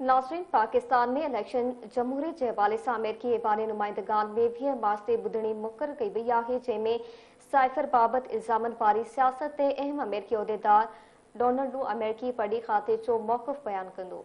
ناظرين پاڪستان ۾ اليڪشن جمهوريت جي حوالي سان آمريڪي ايوان نمائندگان ۾ 20 مارچ تي ٻڌڻي مقرر ڪئي وئي آهي، جنهن ۾ سائفر بابت الزامن واري سياست تي اهم آمريڪي عهديدار ڊونلڊ لو آمريڪي پرڏيهي کاتي جو موقف بيان ڪندو.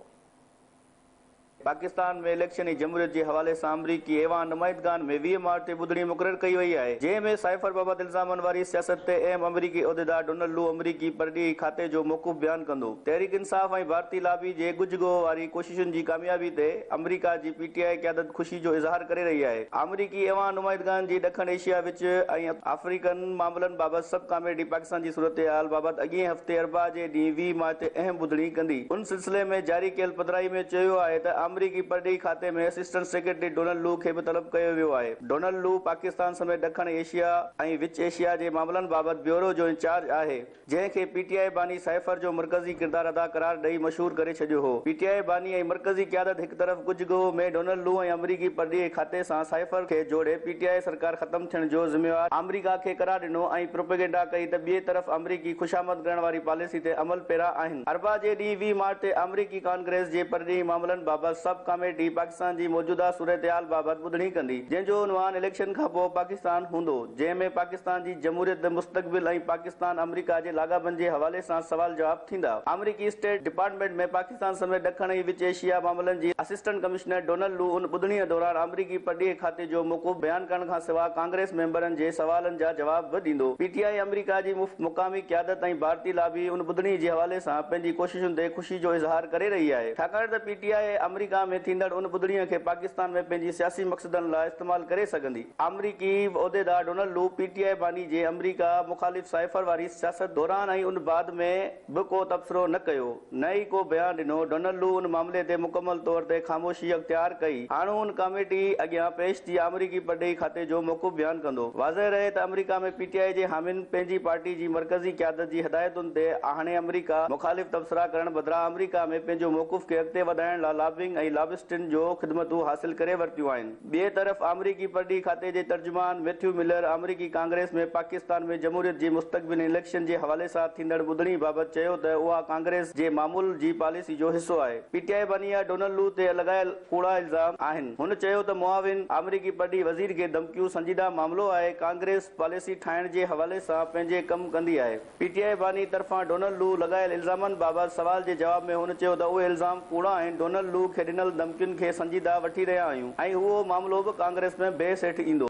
پاڪستان ۾ اليڪشن ۽ جمهوريت جي حوالي سان آمريڪي ايوان نمائندگان ۾ 20 مارچ تي ٻڌڻي مقرر ڪئي وئي آهي، جنهن ۾ سائفر بابت الزامن واري سياست تي اهم آمريڪي عهديدار ڊونلڊ لو آمريڪي پرڏيهي کاتي جو موقف بيان ڪندو. تحريڪ انصاف ۽ ڀارتي لابي جي ڳجهه ڳوهه واري ڪوششن جي ڪاميابي تي آمريڪا جي پي ٽي آء قيادت خوشي جو اظهار ڪري رهي آهي. آمريڪي ايوان نمائندگان جي ڏکڻ ايشيا، وچ ۽ آفريڪن معاملن بابت سب ڪاميٽي پاڪستان جي صورتحال بابت اڳئين هفتي اربع جي ڏينهن 20 مارچ تي اهم ٻڌڻي ڪندي. ان سلسلي ۾ جاري ڪيل پڌرائي ۾ چيو ويو آهي ته آمريڪي پرڏيهي کاتي ۾ اسسٽنٽ سيڪريٽري ڊونلڊ لو کي به طلب ڪيو ويو آهي. ڊونلڊ لو پاڪستان سميت ڏکڻ ايشيا ۽ وچ ايشيا جي معاملن بابت بيورو جو انچارج آهي. جنهن کي پي ٽي آء باني سائفر جو مرڪزي ڪردار ادا قرار ڏئي مشهور ڪري ڇڏيو هو. پي ٽي آء باني ۽ مرڪزي قيادت هڪ طرف ڳجهه ڳوهه ۾ ڊونلڊ لو ۽ آمريڪي پرڏيهي کاتي سان سائفر کي جوڙي پي ٽي آء سرڪار ختم ٿيڻ جو ذميوار آمريڪا کي قرار ڏنو ۽ پروپيگنڊا ڪئي ته ٻئي طرف آمريڪي خوشامد ڪرڻ واري پاليسي تي عمل پيرا آهن. اربع جي ڏينهن 20 مارچ تي آمريڪي ڪانگريس جي پرڏيهي معاملن بابت سب ڪاميٽي پاڪستان جي موجوده صورتحال بابت ٻڌڻي ڪندي جنهن جو عنوان اليڪشن کانپوء پاڪستان هوندو. جنهن ۾ پاڪستان جي جمهوريت، مستقبل ۽ پاڪستان آمريڪا جي لاڳاپن جي حوالي سان سوال جواب ٿيندا. آمريڪي اسٽيٽ ڊپارٽمينٽ ۾ پاڪستان سميت ڏکڻ ۽ وچ ايشيا معاملن جي اسسٽنٽ ڪمشنر ڊونلڊ لو ان ٻڌڻيء دوران آمريڪي پرڏيهي کاتي جو موقف بيان ڪرڻ کان سواء ڪانگريس ميمبرن جي سوالن جا جواب به ڏيندو. پي ٽي آء آمريڪا جي مقامي قيادت ۽ ڀارتي لابي ان ٻڌڻي جي حوالي سان پنهنجي ڪوششن تي خوشي جو اظهار ڪري رهي آهي ڇاڪاڻ ته پي ٽي آء آمريڪا ۾ ٿيندڙ ان ٻڌڻيء کي پاڪستان ۾ پنهنجي سياسي مقصدن لاء استعمال ڪري سگهندي. آمريڪي عهديدار ڊونلڊ لو پي ٽي آء باني جي آمريڪا مخالف سائفر واري سياست دوران ۽ ان بعد ۾ به ڪو تبصرو نه ڪيو نه ئي ڪو بيان ڏنو. ڊونلڊ لو ان معاملي تي مڪمل طور تي خاموشي اختيار ڪئي. هاڻ هو ان ڪاميٽي اڳيان پيش ٿي آمريڪي پرڏيهي کاتي جو موقف بيان ڪندو. واضح رهي ته آمريڪا ۾ پي ٽي آء جي حامين پنهنجي پارٽي جي مرڪزي قيادت جي هدايتن تي هاڻي آمريڪا مخالف تبصرا ڪرڻ بدران آمريڪا ۾ پنهنجو موقف کي اڳتي وڌائڻ لا لابنگ ۽ لابسٽن جو خدمتون حاصل ڪري ورتيون آهن. ٻئي طرف آمريڪي پرڏيهي کاتي جي ترجمان ميٿيو ملر آمريڪي ڪانگريس ۾ پاڪستان ۾ جمهوريت جي مستقبل ۽ اليڪشن جي حوالي سان ٿيندڙ ٻڌڻي بابت چيو ته اها ڪانگريس جي معمول جي پاليسي جو حصو آهي. پي ٽي آء باني ڊونلڊ لو تي لڳايل ڪوڙا الزام آهن. هن چيو ته معاون آمريڪي پرڏيهي وزير کي ڌمڪيون سنجيده معاملو آهي، ڪانگريس پاليسي ٺاهڻ جي حوالي سان پنهنجي ڪم ڪندي آهي. پي ٽي آء باني طرفان ڊونلڊ لو لڳايل الزامن بابت سوال جي جواب ۾ هن چيو ته اهي الزام ڪوڙا آهن، ڊونلڊ لو کي ڏنل ڌمڪين کي سنجيده وٺي رهيا آهيون ۽ اهو معاملو به ڪانگريس ۾ بحث هيٺ ايندو.